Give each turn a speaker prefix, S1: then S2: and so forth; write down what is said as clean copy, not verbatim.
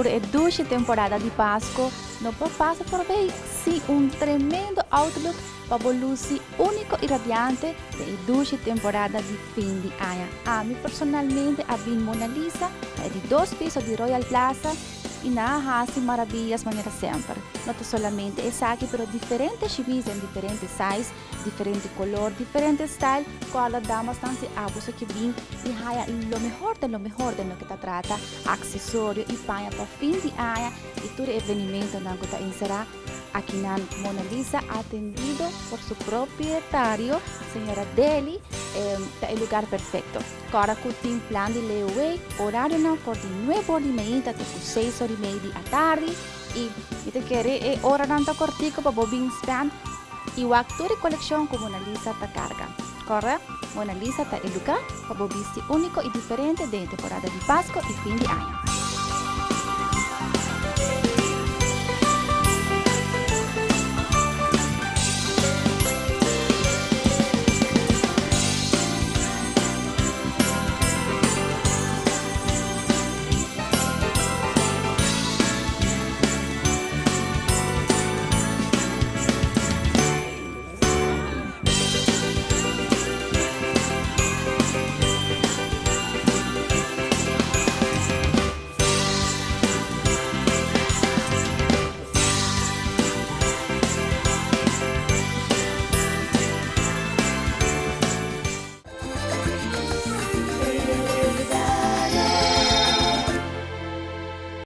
S1: Sigur e dushi temporada di Pasco no por pasa forbij sin un tremendo outlook pa bo luci unico y radiante den e dushi temporada di fin di aña. Ami personalmente a bin Mona Lisa na e di dos piso di Royal Plaza y nan a haci maravillas manera semper. No ta solamente esaki pero diferente shimis den diferente size, diferente color, diferente style cu a la damasnan si abo so ke bin y haya lo mehor den lo mehor den loke ta trata accesorio y paña pa fin di aña y tur e evenimentonan cu ta encera akinan. Mona Lisa atendido por su propietario señora Deli ta e lugar perfecto. Cora cu tin plan di layaway, horarionan for di nuebe or di meinta te cu seis or y mei di atardi y mi ta kere e oranan ta cortico pa bo bin spend y wak tur e coleccion cu Mona Lisa ta carga. Corda, Mona Lisa ta e lugar pa bo bisti unico y diferente den e temporada di Pasco y fin di aña.